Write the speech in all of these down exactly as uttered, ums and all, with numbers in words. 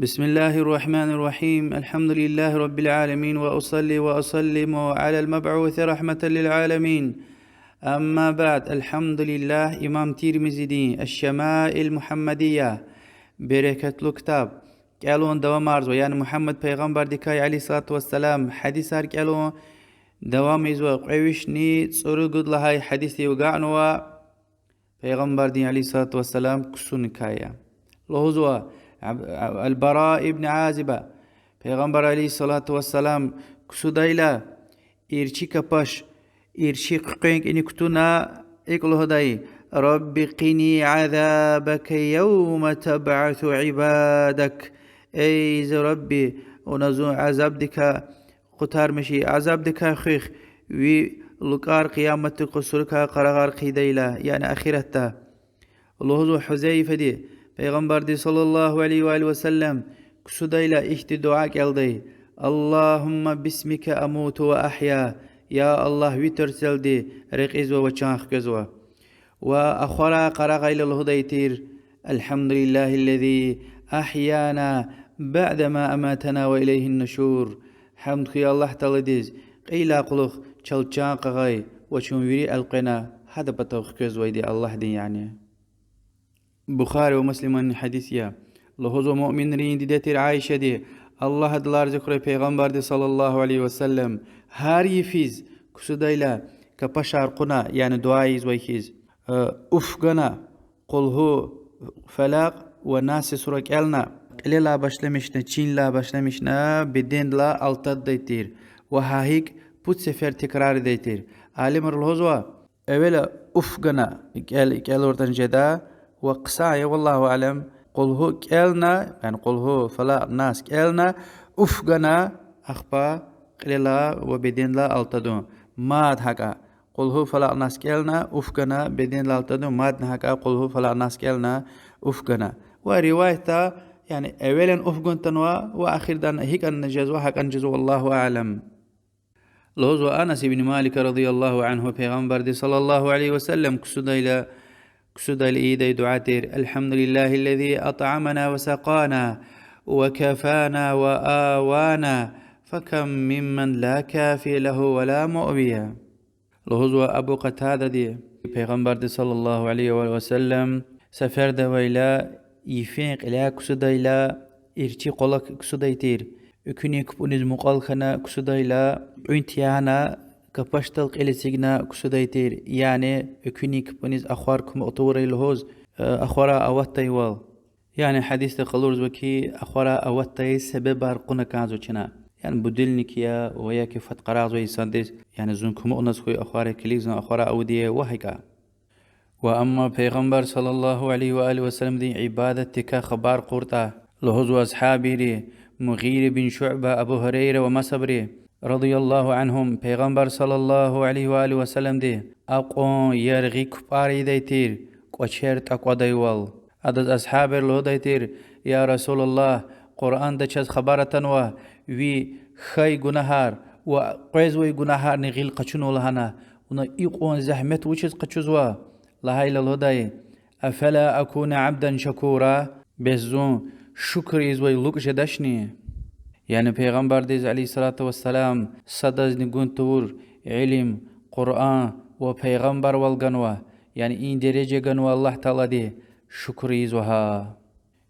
بسم الله الرحمن الرحيم. الحمد لله رب العالمين، وأصلي وأسلم على المبعوث رحمة للعالمين. أما بعد، الحمد لله, имам Тирмизидин Аш-Шамаил Мухаммадия, берекатлу ктаб, кӀелун давамарзава, яни Мугьаммад пайгъамбардикай, عليه الصلاة والسلام, гьадисар кӀелун давам ийизва, кьве вишни цӀуругуд лагьай гьадисдив агакьнава. Пайгъамбардин, عليه الصلاة والسلام, ксуникай я. Лугьузва Аб-, Ал-Бара ибн Азиба, Пайгъамбар, عليه الصلاة والسلام, ксудайла, эрчӀи капаш, эрчӀи хъуькъвен кӀаник кутуна, икӀ лугьудай: رب قني عذابك يوم تبعث عبادك. Эй зи Рабби, вуна зун азабдикай къутармиши, азабдикай хуьх, ви лукӀар къияматдин къуьн сурукай къарагъар хъийидайла, яни ахиратда. Лугьузва Гьузайфади, Пайгъамбарди, صلى الله عليه وآله وسلم, ксудайла ихьтин дуьа кӀелдай: اللهم باسمك أموت وأحيا. Я Аллагь, ви тӀварцелди рекьизва ва чан хквезва. Ва ахварай къарагъайла лугьудай тир: الحمد لله الذي أحيانا بعد ما أماتنا وإليه النشور. Гьамд хьуй Аллагь Тааладиз, кьейидалай кьулухъ чал чан хъийизвай ва чун вири элкъвена гьадан патав хквезвайди Аллагьдин, яни. Бухари ва Муслиман гьадис я. Лугьузва муъминрин диде тир Айшади, Аллагь адалай рази хьурай, Пайгъамбарди, صلى الله عليه وسلم, гьар йифиз ксудайла, капашар кьуна, яни дуьа ийизвай хьиз, уф гана, Къулгьу, Фалакь ва Нас сура кӀелна, кьилелай башламишна, чинлай башламишна, бедендилай алтаддай тир. Ва гьа гьикӀ пуд сефер текрардай тир. Алимри лугьузва, эвела уф гана кӀел-, кӀелуртӀани жеда, ва хъсан я, والله أعلم, Къулгьу кӀелна, яни Къулгьу, Фалакь, Нас кӀелна, уф гана, ахпа кьилелай ва бедендилай алтадун. Мад гьакӀа Къулгьу, Фалакь, Нас кӀелна, уф гана, бедендилай алтадун, мадни гьакӀа Къулгьу, Фалакь, Нас кӀелна, уф гана. Ва риваятда, яни эвелан уф гун атанва ва эхирда гьикӀ жезва, гьакӀ жезва, والله أعلم. Лугьузва Анас ибн Малик, رضي الله عنه, Пайгъамбарди, صلى الله عليه وسلم, ксудайла, ксудайла ийидай дуьа тир: الحمد لله الذي أطعمنا وسقانا وكفانا وآوانا، فكم ممن لا كافي له ولا مؤوي. Лугьузва Абу Къатадади, Пайгъамбарди, صلى الله عليه وآله وسلم, сеферда авайла, йифен кьиляй ксудайла, эрчӀи къвалал ксудай тир, экуьнин кпӀуниз мукьвал хьана ксудайла, кьуьн тягьана, капашдал кьил эцигна ксудай тир, яни экуьнин кпӀуниз ахвар кумукь тавурай лугьуз, ахварай аватдайвал. Яни гьадисда къалурзава хьи, ахварай аватдай себебар кьуна кӀанзава чна. Яни будильник я ва яки фад къарагъзавай инсандиз, яни зун кумукьназ хьуй ахварай килигзава, ахварай авудиз ва гьакӀа. Ва амма Пайгъамбар, صلى الله عليه وآله وسلمدин ибадатдикай хабар кьуртӀа, лугьузва асгьабри, Мугъира бин Шуба, Абу Гьурайра ва масабри, رضي الله عنهم, Пайгъамбар, صلى الله عليه وآله وسلمди акьван яргъи кпӀар ийидай тир, кӀвачер тӀакӀвадайвал. Адаз асгьабри лугьудай тир: يا رسول الله, Къуръанда чаз хабар атанва, ви хьай гунагьар ва къвезвай гунагьарни гъил къачунва лагьана, вуна икьван зегьмет вучиз къачузва? Лагьайла лугьудай: أفلا أكون عبدا شكورا, бес зун шукур ийизвай лукӀ жедачни? Яни Пайгъамбардиз, عليه الصلاة والسلام, садазни гун тавур илим, Къуръан ва пайгъамбарвал ганва, яни и дережа ганва Аллагь Таалади, шукур ийизва гьа.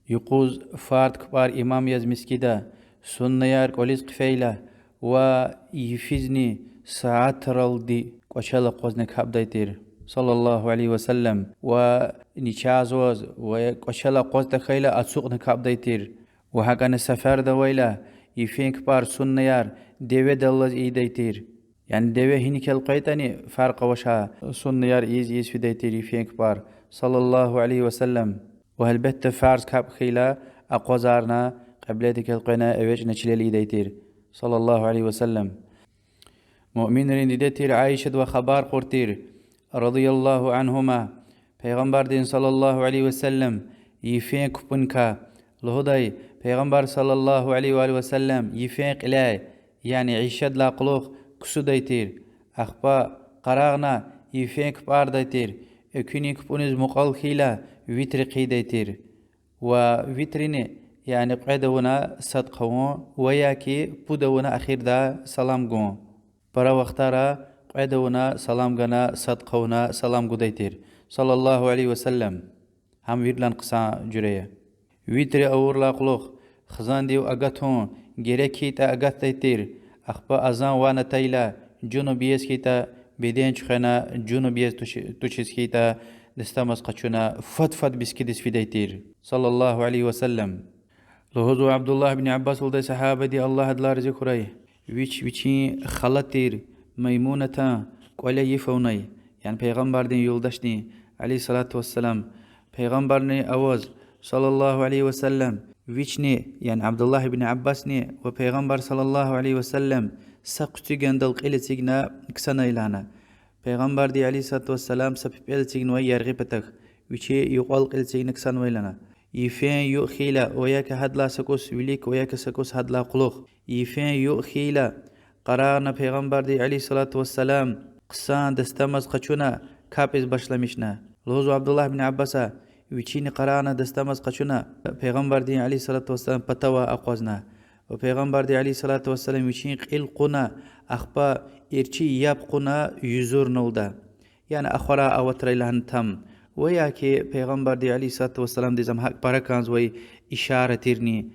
Юкъуз фарз кпӀар имам яз мискӀинда, суннаяр кӀвализ хъфейла, ва йифизни сятералди кӀвачел акъвазна капӀдай тир, صلى الله عليه وسلم, ва начагъваз ва кӀвачел акъваз тахьайла ацукьна капӀдай тир. Ва гьакӀни сеферда авайла, йифен кпӀар, суннаяр деведаллаз ийидай тир. Яни деве гьиник элкъвейтӀани фаркъ авач, суннаяр ийиз-ийиз фидай тир йифен кпӀар, صلى الله عليه وسلم. Ва гьелбетда фарз капӀ хьайила акъвазарна, кьибледихъ элкъвена, эвичӀна чилел ийидай тир, صلى الله عليه وسلم. Муъминрин диде тир Айшадивай хабар кьуртӀа, رضي الله عنهما, Пайгъамбардин, صلى الله عليه وسلم, йифен кпӀуникай лугьудай: Пайгъамбар, صلى الله عليه وآله وسلم, йифен кьиляй, яни ишадилай кьулухъ ксудай тир, ахпа къарагъна йифен кпӀардай тир, экуьнин кпӀуниз мукьвал хьайила витр хъийидай тир. Ва витрни Яни кьвед авуна сад хъувун ва яки пуд авуна ахирда салам гун. Пара вахтара кьвед авуна салам гана, сад хъувуна салам гудай тир, صلى الله عليه وسلم. Гьам виридалай хъсан жуьре я. Витр авурдалай кьулухъ хизандив агатун, герек хьайитӀа агатдай тир, ахпа азан ван атайла, жунуб яз хьайитӀа, беден чуьхвена, жунуб яз туш-, тушиз хьайитӀа, дастамаз къачуна, фад-фад мискӀиндиз фидай тир, صلى الله عليه وسلم. Лугьузва Абдуллагь ибн Аббас лугьудай сагьабади, Аллагь адалай рази хьурай, вич вичин хала тир Маймунатан кӀвале йиф авунай, яни Пайгъамбардин юлдашдин, عليه الصلاة والسلام. Пайгъамбарни аваз, صلى الله عليه وسلم, вични, яни Абдуллагь ибн Аббасни ва Пайгъамбар, صلى الله عليه وسلم, са хъуьцуьгандал кьил эцигна ксанай лагьана. Пайгъамбарди, عليه الصلاة والسلام, са пипӀел эцигнавай яргъи патахъ, вичи юкьвал кьил эцигна ксанвай лагьана. Йифен юкь хьайила ва яки гьадалай са кӀус вилик ва яки са кӀус гьадалай кьулухъ, йифен юкь хьайила, къарагъна Пайгъамбарди, عليه الصلاة والسلام, хъсан дастамаз къачуна, капӀиз башламишна. Лугьузва Абдуллагь ибн Аббаса, вичини къарагъна дастамаз къачуна, Пайгъамбардин, عليه الصلاة والسلام, патавай акъвазна. Ва Пайгъамбарди, عليه الصلاة والسلام, вичин кьил кьуна, ахпа эрчӀи яб кьуна юзурналда. Яни ахварай аватрай лагьана там. Ва яки Пайгъамбарди, عليه الصلاة والسلام, диз ам гьакӀ пара кӀанзавай ишара тирни.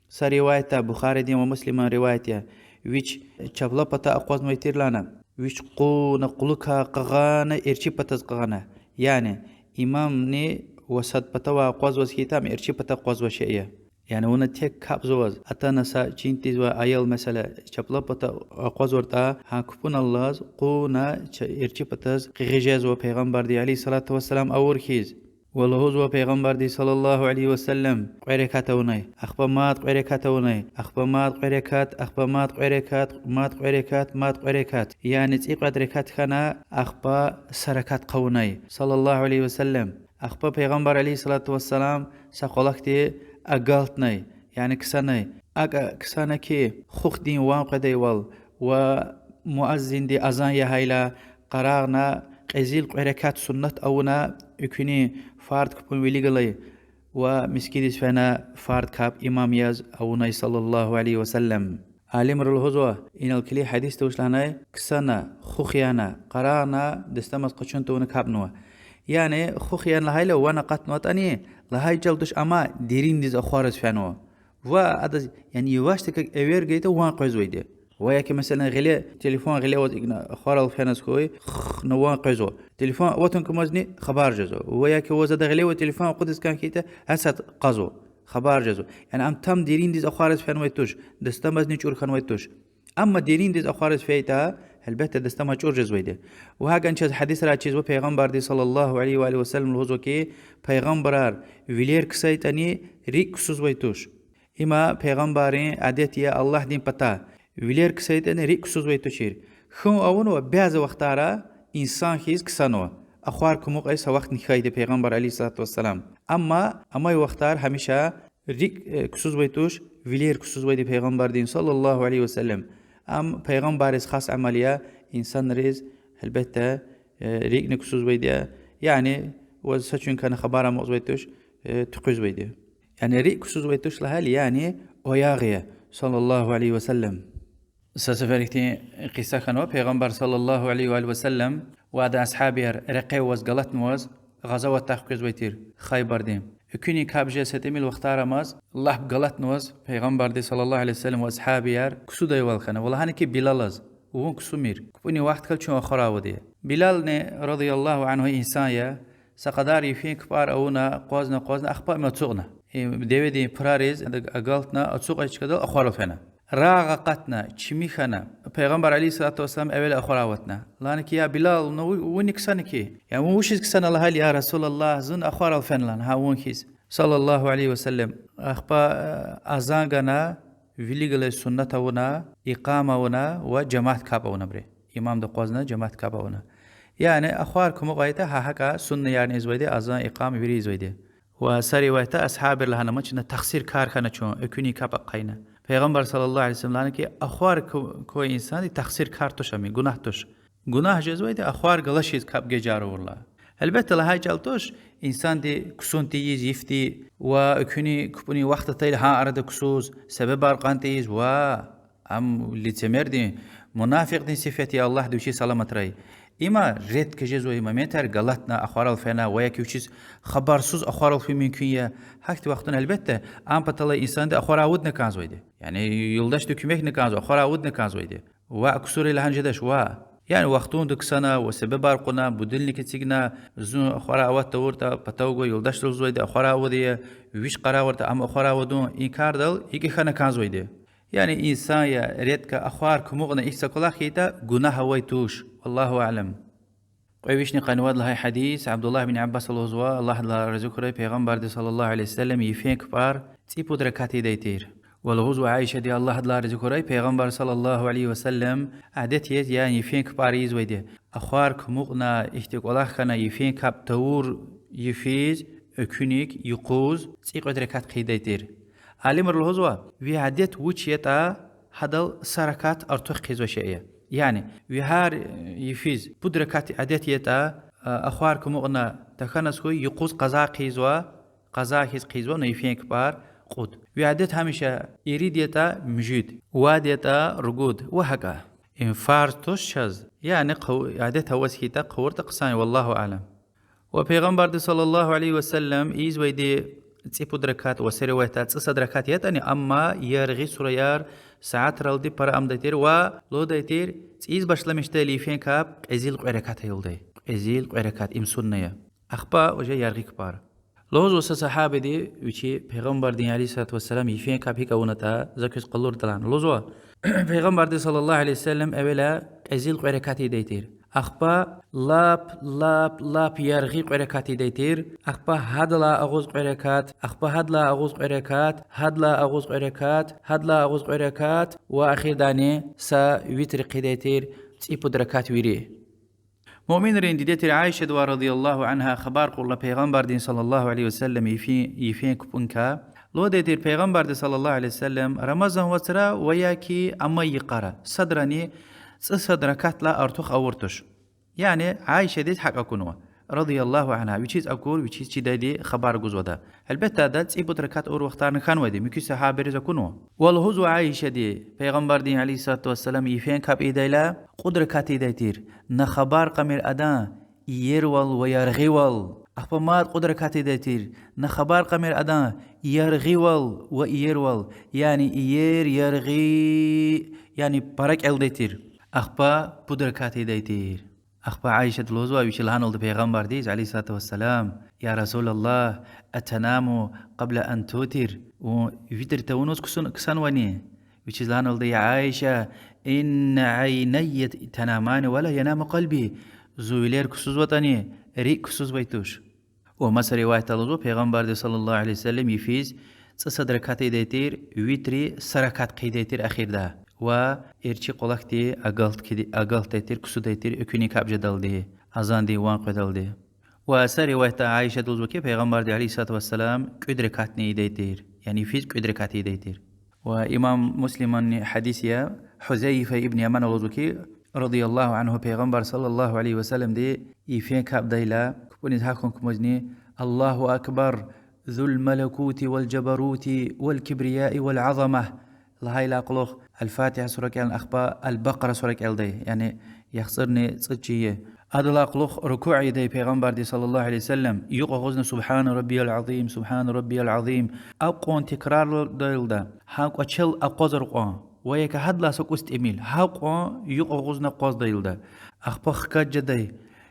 Са риваятда, Бухаридин ва Муслиман риваят я, вич чапла пата акъвазнавай тир лагьана, вич кьуна, кьулухъай къагъана, эрчӀи патаз къагъана. Яни имамни ва сад патавай акъвазваз хьайитӀа, ам эрчӀи пата акъвазвай шей я. Яни вуна тек капӀзаваз атана са чин тийизвай аял, месела, чапла пата акъвазвайтӀа, гьа капӀуналлаз кьуна, ча-, эрчӀи патаз къигъиз жезва, Пайгъамбарди, عليه الصلاة والسلام, авур хьиз. Ва лугьузва Пайгъамбарди, صلى الله عليه وسلم, кьве ракат авунай, ахпа мад кьве ракат авунай, ахпа мад кьве ракат, ахпа мад кьве ракат, мад кьве ракат, мад кьве ракат. Яни цӀикьвед ракат хьана, ахпа са ракат хъувунай, صلى الله عليه وسلم. Ахпа Пайгъамбар, عليه الصلاة والسلام, са къвалахъди агалтнай, яни ксанай. АкӀ ксана хьи, хухдин ван къведайвал ва муаззинди азан ягьайла, къарагъна кьезил кьве ракат суннат авуна, экуьнин фарз капӀун вилик галай, ва мискӀиндиз фена фарз капӀ имам яз авунай, صلى الله عليه وسلم. Алимри лугьузва, инал килиг гьадисда вуч лагьанай: ксана, хух яна, къарагъна дастамаз къачун тавуна капӀнава. Яни хух яна лагьайла ван акъатнаватӀани, лагьай чӀал туш, амма дериндиз ахвариз фенва. Ва адаз, яни, явашдаказ эвер гайитӀа ван къвезвайди. Ва яки, месела, гъиле, телефон гъиле аваз икӀна ахварал феназ хьуй, хна ван къвезва. Телефон аватун кумазни хабар жезва. Ва яки ваз ада гъиле ва телефон акъудиз кӀан хьайитӀа, гьасятда кьазва, хабар жезва. Яни ам там дериндиз ахвариз фенвай туш, дастамазни чӀур хьанвай туш. Амма дериндиз ахвариз фейитӀа, гьелбетда, дастамаз чӀур жезвайди. Ва гьакӀни чаз гьадисрай чизва, Пайгъамбарди, صلى الله عليه وآله وسلم, лугьузва хьи, пайгъамбарар вилер ксайитӀани рикӀ ксузвай туш. Има пайгъамбаррин адет я Аллагьдин патай: вилер ксайитӀани рикӀ ксузвай тушир. Хьун авунва бязи вахтара инсан хьиз ксанва. Ахвар кумукьай са вахтни хьайиди пайгъамбар, عليه الصلاة والسلام. Амма амай вахтар гьамиша рикӀ, э, ксузвай туш, вилер ксузвайди пайгъамбардин, صلى الله عليه وسلم. Ам пайгъамбарриз хас амал я, инсанриз, гьелбетда, э, рикӀни ксузвайди я. Яни ваз са чуьнкани хабар амукьзавай туш, э, туькьуьзвайди я. Яни рикӀ ксузвай туш лагьайла, яни оягъ я, صلى الله عليه وسلم. Са сефер ихьтин кьиса хьанва: пайгъамбар, صلى الله عليه وآله وسلم, ва адан асгьабияр рекье аваз, галатнаваз, гъазаватдай хквезвай тир Хайбардин. Экуьнин капӀ жез са тӀимил вахтар амаз, лап галатнаваз, пайгъамбарди, صلى الله عليه وسلم, ва асгьабияр ксудайвал хьана. Ва лагьана хьи Билалаз: вун ксумир, капӀунин вахт хьайила чун ахварай авайди я. Билални, رضي الله عنه, инсан я, са кьадар йифен капӀар авуна, акъвазна, акъвазна, ахпа им ацукьна. Им деведин пурариз агалтна, ацукьай чкадал ахварал фена. Рагъ акъатна, чими хьана. Пайгъамбар, عليه الصلاة والسلام, эвел ахварай аватна. Лагьана хьи: я Билал, вуна, вунни ксана хьи. Яни вун вучиз ксана? Лагьайла: я رسول الله, зун ахварал фена лагьана, гьа вун хьиз, صلى الله عليه وسلم. Ахпа, э, азан гана, вилик галай суннат авуна, икъама авуна ва жамаат капӀ авунабур. Имамди акъвазна, жамаат капӀ авуна. Яни ахвар кумукьайтӀа, гьа гьакӀа суннаярни ийизвайди, азан, икъама вири ийизвайди. Ва са риваятда асгьабри лагьана: ма чна тахсиркар хьана чун, экуьнин капӀ ахъайна. Пайгъамбар, صلى الله عليه وسلم, лагьана хьи, ахвар ку-, квай инсанди тахсиркар туш, ам гунагь туш. Гунагь жезвайди ахвар галачиз капӀ гежар авурла. Гьелбетда, лагьай чӀал туш, инсанди ксун тийиз йифди ва экуьнин кпӀунин вахт атайла гьа арада ксуз, себебар кьан тийиз ва ам лицемердин, мунафикьдин сифет я, Аллагьди вичи саламатрай. Има редко жезвай моментар, галатна ахварал фена ва яки вичиз хабарсуз ахварал фин мумкин я. Гьахьтин вахтунда, гьелбетда, ам паталай инсанди ахварай авудна кӀанзавайди. Яни юлдашди куьмекна кӀанзава, ахварай авудна кӀанзавайди. Ваъ, ксури лагьана жедач, ваъ. Яни вахтунда ксана ва себебар кьуна, будильник эцигна, зун ахварай ават тавуртӀа, патав гвай юлдашдал лугьузвайди ахварай авудая, вич къарагъватӀа ам ахварай авудун, и кардал икӀ хьана кӀанзавайди. Яни инсан я редко ахвар кумукьна ихьтин са кӀвалах хьайитӀа, гунагь авай туш. والله أعلم. Кьве вишни къанни вад лагьай гьадис, Абдуллагь бин Аббасаз лугьузва, Аллагь адалай рази хьурай, Пайгъамбарди صلى الله عليه وسلم йифен кпӀар цӀипуд ракат ийидай тир. Ва лугьузва Аишади, Аллагь адалай рази хьурай, Пайгъамбар صلى الله عليه وسلم адет яз, яни йифен кпӀар ийизвайди, ахвар кумукьна, ихьтин кӀвалах хьана, йифен капӀ тавур йифиз, экуьник юкъуз цӀикьвед ракат хъийидай тир. Алимри лугьузва, ви адет вуч ятӀа, гьадал са ракат артух хъийизва шей я. Яни ви гьар йифиз пуд ракат адет ятӀа, ахвар кумукьна тахьаназ хьуй, юкъуз къаза хъийизва, къаза хьиз хъийизва, ну, йифен кпӀар кьуд. Ви адет гьамиша ирид ятӀа муьжуьд, вад ятӀа ругуд ва гьакӀа. Им фарз туш чаз, яни адет аваз хьайитӀа, хъувуртӀа хъсан я, والله أعلم. Ва Пайгъамбарди صلى الله عليه وسلم ийизвайди цӀипуд ракат ва са риваятда цӀусад ракат ятӀани, амма яргъи сураяр, сятралди пара амдай тир ва лугьудай тир, цӀийиз башламишдайла йифен капӀ кьезил кьве ракат ая лугьудай. Кьезил кьве ракат, им сунна я. Ахпа уже яргъи кпӀар. Лугьузва са сагьабиди, вичи Пайгъамбардин عليه الصلاة والسلام йифен капӀ гьикӀ авунатӀа за квез къалурда лагьана. Лугьузва, Пайгъамбарди صلى الله عليه وسلم эвела кьезил кьве ракат ийидай тир. Ахпа лап, лап, лап яргъи кьве ракат ийидай тир. Ахпа гьадалай агъуз кьве ракат, ахпа гьадалай агъуз кьве ракат, гьадалай агъуз кьве ракат, гьадалай агъуз кьве ракат ва ахирдани са витр хъийидай тир, цӀипуд ракат вири. Муъминрин диде тир Аишадивай رضي الله عنها хабар кьурла Пайгъамбардин صلى الله عليه وسلم йифен, йифен кпӀуникай, лугьудай тир, Пайгъамбарди صلى الله عليه وسلم Рамазан вацра ва яки амай йикъара садрани цӀусад ракатдилай артух авур туш. Яни Аишадиз гьакӀ акунва, رضي الله عنها, вичиз акур, вичиз чидайди хабар гузватӀа. Гьелбетда, ада цӀипуд ракат авур вахтарни хьанвайди, муькуь сагьабийриз акунва. Ва лугьузва Аишади, Пайгъамбардин عليه الصلاة والسلام йифен капӀ ийидайла, кьуд ракат ийидай тир, на хабар кьамир адан иервал ва яргъивал. Ахпа мад кьуд ракат ийидай тир, на хабар кьамир адан яргъивал ва иервал, яни иер, яргъи, яни пара кӀелдай тир. Ахпа пуд ракат ийидай тир. Ахпа Аишади лугьузва, вичи лагьаналда Пайгъамбардиз عليه الصلاة والسلام: يا رسول الله، أتنام قبل أن توتر؟ Вун витр тавунваз ксун-, ксанвани? Вичиз лагьаналда: يا عائشة، إن عيني تنامان ولا ينام قلبي. Зи вилер ксузватӀани, рикӀ ксузвай туш. Ва маса риваятда лугьузва, Пайгъамбарди صلى الله عليه وسلم йифиз цӀусад ракат ийидай тир, витри са ракат хъийидай тир ахирда. Ва эрчӀи кӀвалахди агалт-, агалтай тир, ксудай тир экуьнин капӀ жедалди, азандин ван къведалди. Ва са риваятда Аишади лугьузва хьи, Пайгъамбарди عليه الصلاة والسلام кӀуьд ракатни ийидай тир, яни йифиз кӀуьд ракат ийидай тир. Ва имам Муслиман гьадис я, Гьузайфа ибн Ямана лугьузва хьи, رضي الله عنه, Пайгъамбар صلى الله عليه وسلمди йифен капӀдайла, кпӀуниз гьахьун кумазни: الله أكبر ذو الملكوت والجبروت والكبرياء والعظمة лагьайдалай кьулухъ Аль-Фатигьа сура кӀелна, ахпа Аль-Бакъара сура кӀелдай, яни яхцӀурни цӀуд чин я. Адалай кьулухъ рукуъ ийидай Пайгъамбарди صلى الله عليه وسلم, юкь агъузна سبحان ربي العظيم، سبحان ربي العظيم, акьван текрардайла, гьа кӀвачел акъвазар кьван, ва яки гьадалай са кӀус тӀимил, гьакьван юкь агъузна акъваздайла. Ахпа хкаж жедай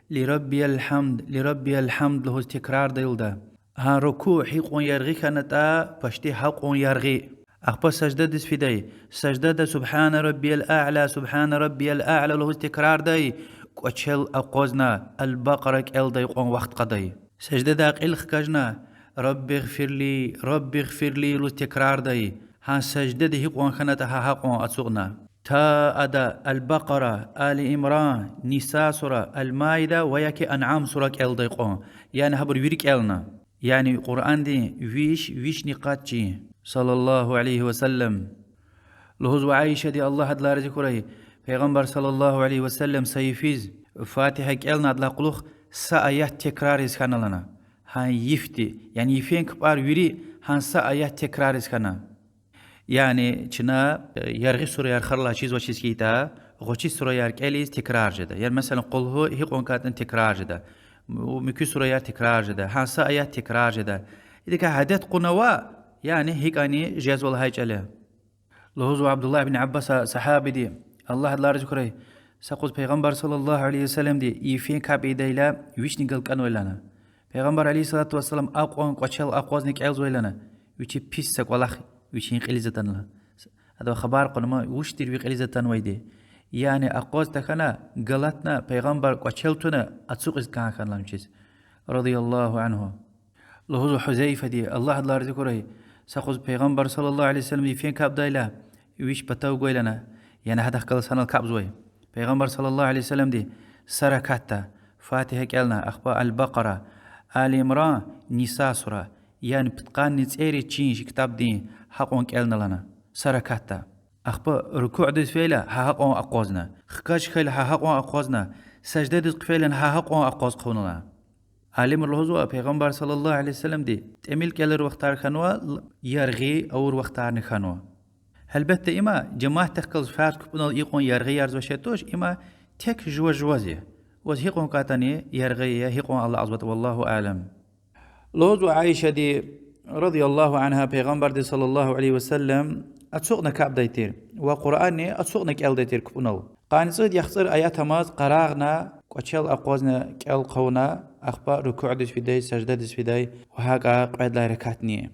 لربي الحمد، لربي الحمد лугьуз текрардайла. Гьа рукуъ гьикьван яргъи хьанатӀа, пашти гьакьван яргъи. Ахпа саждадиз фидай, саждада سبحان ربي الأعلى، سبحان ربي الأعلى лугьуз текрардай, кӀвачел акъвазна, Аль-Бакъара кӀелдай кьван вахт кьадай. Саждадай кьил хкажна, رب اغفر لي، رب اغفر لي лугьуз текрардай, гьа саждада гьикьван хьанатӀа, гьа гьакьван ацукьна. Та ада Аль-Бакъара, Али Имран, Ниса сура, Аль-Маида ва яки Анъам сура кӀелдай кьван, яни гьабур вири кӀелна. Яни Къуръандин виш, вишни къад чин, صلى الله عليه وسلم. Лугьузва Аишади, Аллагь адалай рази хьурай, Пайгъамбар صلى الله عليه وسلم са йифиз Фатигьа кӀелна, адалай кьулухъ са аят текрариз хьана лагьана. Гьа йифди, яни йифен кпӀар вири гьа са аят текрариз хьана. Яни чна, э, яргъи сураяр хуралай чизвачиз хьайитӀа, гъвечӀи сураяр кӀелиз текрар жеда. Яни, месела, Къулгьу гьикьван кӀантӀани текрар жеда. М-, муькуь сураяр текрар жеда. Гьа са аят текрар жеда. Идакай гьадет кьунава, яни гьикӀани жезва лагьай чӀал я. Лугьузва Абдуллагь бин Аббаса, сагьабиди, Аллагь адалай рази хьурай, са къуз Пайгъамбар صلى الله عليه وسلمди йифен капӀ ийидайла, вични галкӀанвай лагьана. Пайгъамбар عليه الصلاة والسلام акьван кӀвачел акъвазна кӀелзавай лагьана, вичи пис са кӀвалах вичин кьилиз атанва лагьана. Адавай хабар кьуна ма, вуч тир ви кьилиз атанвайди. Яни акъваз тахьана, галатна, Пайгъамбар кӀвачел туна, ацукьиз кӀан хьана лагьана вичиз. رضي الله عنه. Лугьузва Гьузайфади, Аллагь адалай рази хьурай, са къуз Пайгъамбар صلى الله عليه وسلمди йифен капӀдайла, вич патав гвай лагьана, яни гьадахъ галаз санал капӀзавай. Пайгъамбар صلى الله عليه وسلمди са ракатда Фатигьа кӀелна, ахпа Аль-Бакъара, Али Имран, Ниса сура, яни пудкъанни цӀерид чин чи ктабдин гьакьван кӀелна лагьана, са ракатда. Ахпа рукуъдиз фейила гьа гьакьван акъвазна, хкаж хьайила гьа гьакьван акъвазна, саждадиз хъфейила гьа гьакьван акъваз хъувуна лагьана. Алимри лугьузва, Пайгъамбар صلى الله عليه وسلمди тӀимил кӀелай вахтар хьанва, яргъи авур вахтарни хьанва. Гьелбетда, има жемятдихъ галаз фарз капӀунал икьван яргъи ярзавай шей туш, има тек жува-жуваз я. Ваз гьикьван кӀантӀани яргъи ая, гьикьван алакьзаватӀа, والله أعلم. Лугьузва Аишади, رضي الله عنها, Пайгъамбарди صلى الله عليه وسلم ацукьна капӀдай тир ва Къуръанни ацукьна кӀелдай тир капӀунал. Къанни цӀуд, яхцӀур аят амаз къарагъна, кӀвачел акъвазна кӀел хъувуна, ахпа рукуъдиз фидай, саждадиз фидай ва гьакӀа кьвед лагьай ракатни.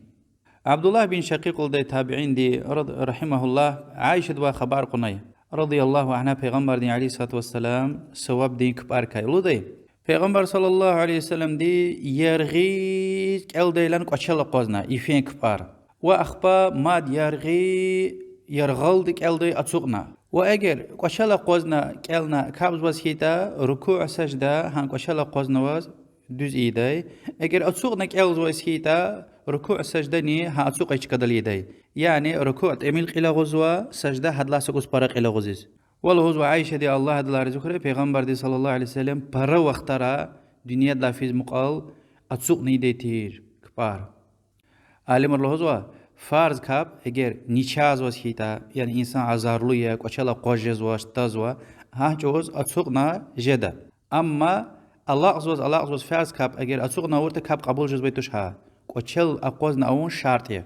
Абдуллагь бин Шакъикь лугьудай табиинди, رحمه الله, Аишадивай хабар кьунай, رضي الله عنها, Пайгъамбардин عليه الصلاة والسلام савабдин капӀарикай лугьудай: Пайгъамбар صلى الله عليه وسلمди яргъи кӀелдайла кӀвачел акъвазна, йифен капӀар. Ва ахпа мад яргъи, яргъалди кӀелдай ацукьна. Ва эгер кӀвачел акъвазна кӀелна капӀзаваз хьайитӀа, рукуъ, сажда гьа кӀвачел акъвазнаваз дуьз ийидай. Эгер ацукьна кӀелзаваз хьайитӀа, рукуъ, саждани гьа ацукьай чкадал ийидай. Яни рукуъ тӀимил кьил агъузва, сажда гьадалай са кӀус пара кьил агъузиз. Ва лугьузва Аишади, Аллагь адалай рази хьурай, Пайгъамбарди صلى الله عليه وسلم пара вахтара дуьньядилай физ мукьвал ацукьна ийидай тир капӀар. Алимри лугьузва, фарз капӀ эгер начагъзаваз хьайитӀа, яни инсан азарлу я, кӀвачел акъваз жезвач, тазва, гьа чӀавуз ацукьна жеда. Амма алакьзаваз, алакьзаваз фарз капӀ эгер ацукьна авуртӀа, капӀ кьабул жезвай туш гьа. КӀвачел акъвазна авун шартӀ я.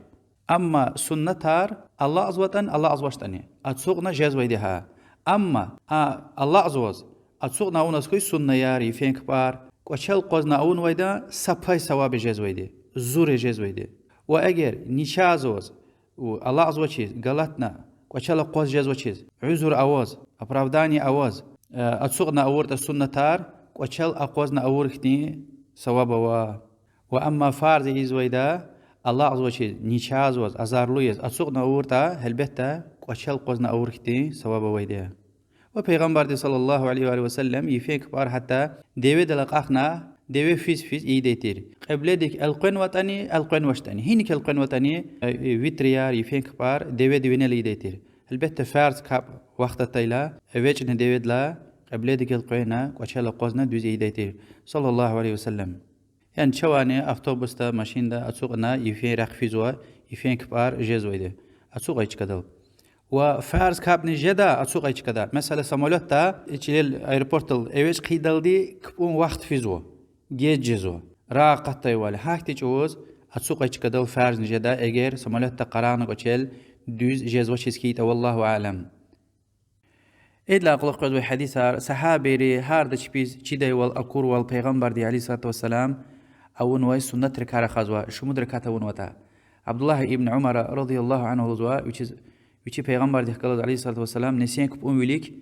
Амма суннатар алакьзаватӀани, алакьзавачтӀани ацукьна жезвайди гьа. Амма а алакьзаваз ацукьна авуназ хьуй суннаяр, йифен капӀар, кӀвачел акъвазна авунвайдан са пай саваб я жезвайди, зур я жезвайди. Ва эгер начагъзаваз, алакьзавачиз, галатна, кӀвачел акъваз жезвачиз, уьзур аваз, оправдание аваз, э, ацукьна авуртӀа суннатар, кӀвачел акъвазна авур хьтин саваб ава. Ва амма фарз ийизвайда, алакьзавачиз, начагъзаваз, азарлу яз ацукьна авуртӀа, гьелбетда, кӀвачел акъвазна авур хьтин саваб авайди я. Ва Пайгъамбарди صلى الله عليه وسلم йифен капӀар гьатта деведал акьахна, деве физ-физ ийидай тир. Кьибледик элкъвенватӀани, элкъвенвачтӀани, гьиник элкъвенватӀани, э, витрияр, йифен капӀар деведин винел ийидай тир. Гьелбетда, фарз капӀ вахт атайла, эвичӀна деведилай, кьибледик элкъвена, кӀвачел акъвазна дуьз ийидай тир, صلى الله عليه وسلم. Яни чавайни автобусда, машинда ацукьна йифен рехъ физва, йифен капӀар жезвайди ацукьай чкадал. Ва фарз капӀни жеда ацукьай чкада. Месела, самолётда, чилел аэропортдал эвичӀ хъийидалди капӀун вахт физва, геж жезва, рагъ акъатдайвал. Гьахьтин чӀавуз ацукьай чкадал фарзни жеда, эгер самолётда къарагъна кӀвачел дуьз жезвачиз хьайитӀа, والله أعلم. Идалай кьулухъ къвезвай гьадисар, сагьабийри гьарда чпиз чидайвал, акурвал Пайгъамбарди عليه الصلاة والسلام авунвай суннатрикай рахазва, шумуд ракат авунватӀа. Абдуллагь ибн Умара رضي الله عنه лугьузва, вичиз, вичи Пайгъамбардихъ галаз عليه الصلاة والسلام нисин капӀун вилик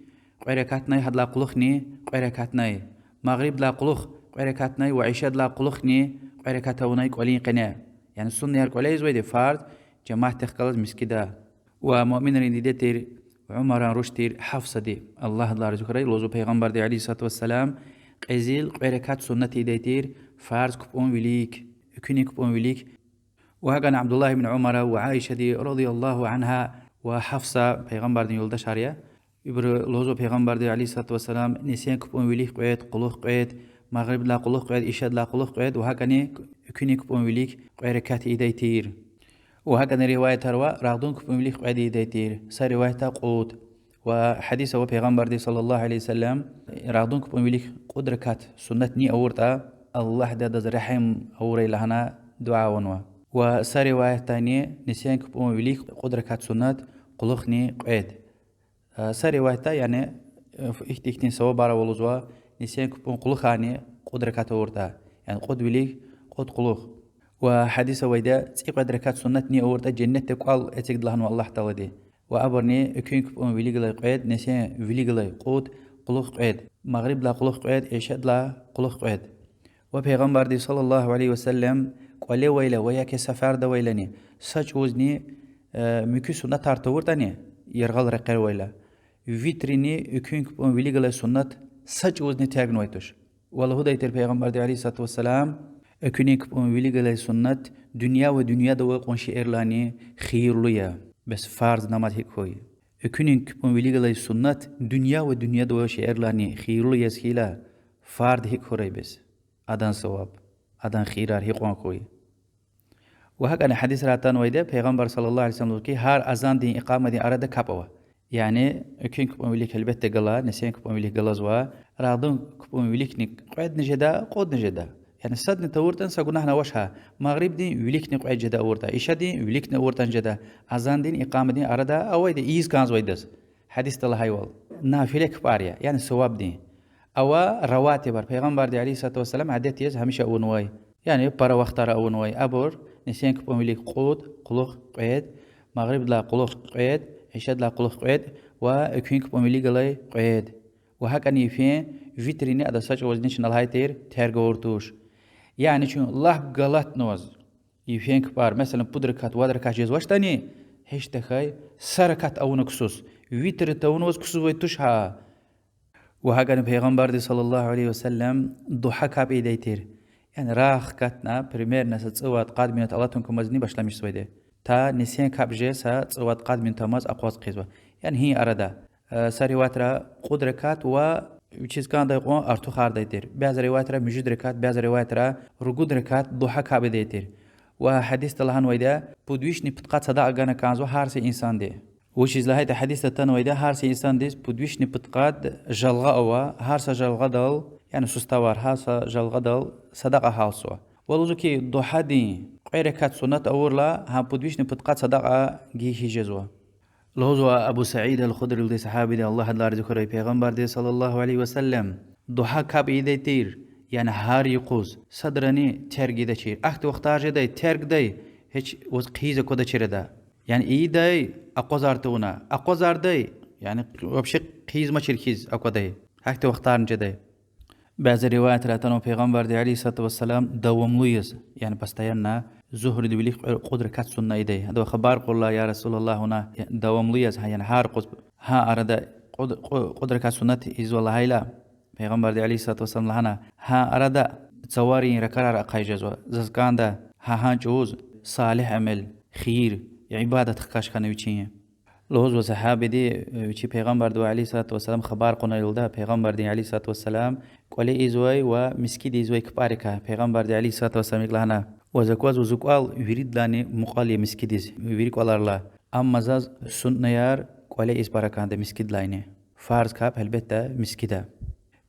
кьве ракатнай, гьадалай кьулухъни кьве ракатнай, магърибдилай кьулухъ кьве ракатнай ва ишадилай кьулухъни кьве ракат авунай кӀвалин къене. Яни суннаяр кӀвале ийизвайди, фарз жемятдихъ галаз мискӀинда. Ва муъминрин диде тир, Умаран руш тир Гьафсади, Аллагь адалай рази хьурай, лугьузва: Пайгъамбарди عليه الصلاة والسلام кьезил кьве ракат суннат ийидай тир, фарз капӀун вилик, экуьнин капӀун вилик. Ва гьакӀни Абдуллагь ибн Умара ва Аишади رضي الله عنها ва Гьафса Пайгъамбардин юлдашар я. Ибуру лугьузва: Пайгъамбарди عليه الصلاة والسلام нисин капӀун вилик кьвед, кьулухъ кьвед, Магърибдилай кьулухъ кьвед, ишадилай кьулухъ кьвед ва гьакӀани экуьнин купӀун вилик кьве ракат ийидай тир. Ва гьакӀани риваятар ава, рагъдан купӀун вилик кьвед ийидай тир, са риваятда кьуд. Ва гьадис ава, Пайгъамбарди صلى الله عليه وسلم рагъдан купӀун вилик кьуд ракат суннат ни авуртӀа, Аллагьди адаз регьим авурай лагьана дуьа авунва. Ва са риваятдани нисин купӀун вилик кьуд ракат суннат, кьулухъни кьвед. Са риваятда, яни, ихьтин-ихьтин савабар ава лугьузва, нисин купӀун кьулухъни кьуд ракат авуртӀа, яни кьуд вилик, кьуд кьулухъ. Ва гьадис авайди я, цӀикьвед ракат суннат ни авуртӀа женнетда кӀвал эцигда лагьанва Аллагь Таалади. Ва абурни экуьн купӀун вилик галай кьвед, нисин вилик галай кьуд, кьулухъ кьвед, магърибдилай кьулухъ кьвед, ишадилай кьулухъ кьвед. Ва Пайгъамбарди صلى الله عليه وسلم кӀвале авайла ва я ки сафарда авайлани, са чӀавузни муькуь суннатар тавуртӀани, яргъал рекьер авайла, витрини экуьн купӀун вилик галай суннат са чӀавузни тергнавай туш. Ва лугьудай тир Пайгъамбарди عليه الصلاة والسلام: экуьнин купӀун вилик галай суннат дуьнья ва дуьньяда авай кьван шейэрилайни хийирлу я, бес фарз намаз гьикӀ хьуй. Экуьнин купӀун вилик галай суннат дуьнья ва дуьньяда авай шейэрилайни хийирлу яз хьайила, фарз гьикӀ хьурай бес, адан саваб, адан хийирар гьикьван хьуй. Ва гьакӀани гьадисра атанвайди я, Пайгъамбар صلى الله عليه وسلم лугьузва хьи, гьар азандин икъамадин арада капӀ ава. Яни экуьн купӀун вилик гьелбетда гала, нисин купӀун вилик галазва, рагъдан купӀун виликни кьведни жеда, кьудни жеда. Яни садни тавуртӀани са гунагьни авач гьа. Магърибдин виликни кьвед жеда авуртӀа, ишадин виликни авуртӀани жеда. Азандин икъамадин арада авайди я ийиз кӀанзавайдаз. Гьадисда лагьайвал, нафиле капӀар я, яни савабдин. Ава раватибар, Пайгъамбарди عليه الصلاة والسلام адет яз гьамиша авунвай, яни пара вахтара авунвай. Абур: нисин купӀун вилик кьуд, кьулухъ кьвед, магърибдилай кьулухъ кьвед, ишадилай кьулухъ кьвед ва экуьн купӀун вилик галай кьвед. Ва гьакӀани йифен витрини ада са чӀавузни чна лагьай тир терг авур туш. Яни чун лап галатнаваз йифен капӀар, месела, пуд ракат, вад ракат жезвачтӀани, гьич тахьай са ракат авуна ксус, витр тавунваз ксузвай туш гьа. Ва гьакӀани Пайгъамбарди صلى الله عليه وسلم дугьа капӀ ийидай тир. Яни рагъ хкатна, примерно са цӀувад-къад минут алатун кумазни башламишзавайди я. Та нисин капӀ жез са цӀувад-къад минут амаз акъваз хъийизва. Яни гьи арада. Са риваятра кьуд ракат ва вичиз кӀандай кьван артухардай тир. Бязи риваятра муьжуьд ракат, бязи риваятра ругуд ракат дугьа капӀ ийидай тир. Ва гьадисда лагьанвайди я, пуд вишни пудкъад садакьа гана кӀанзава гьар са инсанди. Вучиз лагьайтӀа гьадисда атанвайди я, гьар са инсандиз пуд вишни пудкъад жалгъа ава, гьар са жалгъадал, яни суставар, гьар са жалгъадал садакьа гьалтзава. Ва лугьузва хьи, дугьадин кьве ракат суннат авурла, гьа пуд вишни пудкъад садакьа гайи хьиз жезва. Лугьузва Абу Саид аль-Худриди, сагьабиди, Аллагь адалай рази хьурай, Пайгъамбарди صلى الله عليه وسلم дугьа капӀ ийидай тир, яни гьар юкъуз, садрани терг ийидачир. Ахьтин вахтар жедай, тергдай, гьич ваз хъийиз аквадачир ада. Яни ийидай акъвазар тавуна, акъвазардай, яни вообще хъийизмачир хьиз аквадай. Гьахьтин вахтарни жедай. Бязи риваятра атанва Пайгъамбарди عليه الصلاة والسلام давамлу яз, яни постоянно, зугьридин вилик кьве-, кьуд ракат сунна ийидай. Адавай хабар кьурла: я رسول الله, вуна давамлу яз, гьа, яни гьар юкъуз гьа арада кьуд, кьу-, кьуд ракат суннат ийизва лагьайла, Пайгъамбарди عليه الصلاة والسلام лагьана: гьа арада цаварин ракӀарар ахъай жезва, заз кӀанда гьа гьа чӀавуз салигь амал, хийир, ибадат хкаж хьана вичин. Лугьузва сагьабиди, вичи Пайгъамбардивай عليه الصلاة والسلام хабар кьуналда, Пайгъамбардин عليه الصلاة والسلام кӀвале ийизвай ва мискӀинда ийизвай капӀарикай. Пайгъамбарди عليه الصلاة والسلام икӀ лагьана: ваз аквазва зи кӀвал виридалайни мукьвал я мискӀиндиз вири кӀваларилай. Амма заз суннаяр кӀвале ийиз пара кӀанда мискӀиндилайни. Фарз капӀ гьелбетда мискӀинда.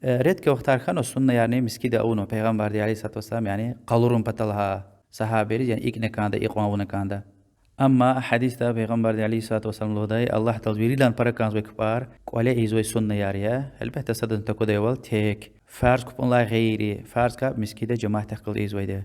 Редкий вахтар хьанва суннаярни мискӀинда авунва Пайгъамбарди عليه الصلاة والسلام, яни къалурун патал гьа сагьабийриз, яни икӀ авуна кӀанда, икьван авуна кӀанда. Амма гьадисда Пайгъамбарди عليه الصلاة والسلام лугьудай: Аллагь Тааладиз виридалайни пара кӀанзавай капӀар кӀвале ийизвай суннаяр я. Гьелбетда, садазни таквадайвал тек, фарз капӀунилай гъейри, фарз капӀ мискӀинда жемятдихъ галаз ийизвайди я.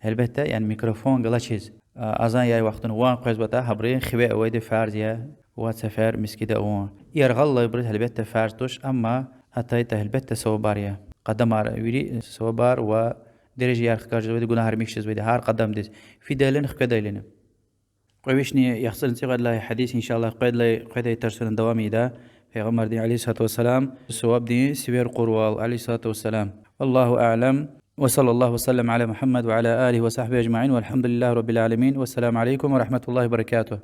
Гьелбетда, яни микрофон галачиз, азан яй вахтунда ван къвезватӀа, гьабурун хиве авайди фарз я вад сефер мискӀинда авун. Яргъал алайбуруз гьелбетда фарз туш, амма атайтӀа гьелбетда савабар я. Къадамар, вири савабар ва дережаяр хкаж жезвайди, гунагьар михьзавайди гьар къадамдиз, фидайлани хкведайлани. Кьве вишни яхцӀурни цӀикьвед лагьай гьадис, إن شاء الله, къведай, къведай тарсуна давам ийида. Пайгъамбардин عليه الصلاة والسلام савабдин сивер кьурвал, عليه الصلاة والسلام. والله أعلم، وصلى الله وسلم على محمد وعلى آله وصحبه أجمعين، والحمد لله رب العالمين، والسلام عليكم ورحمة الله وبركاته.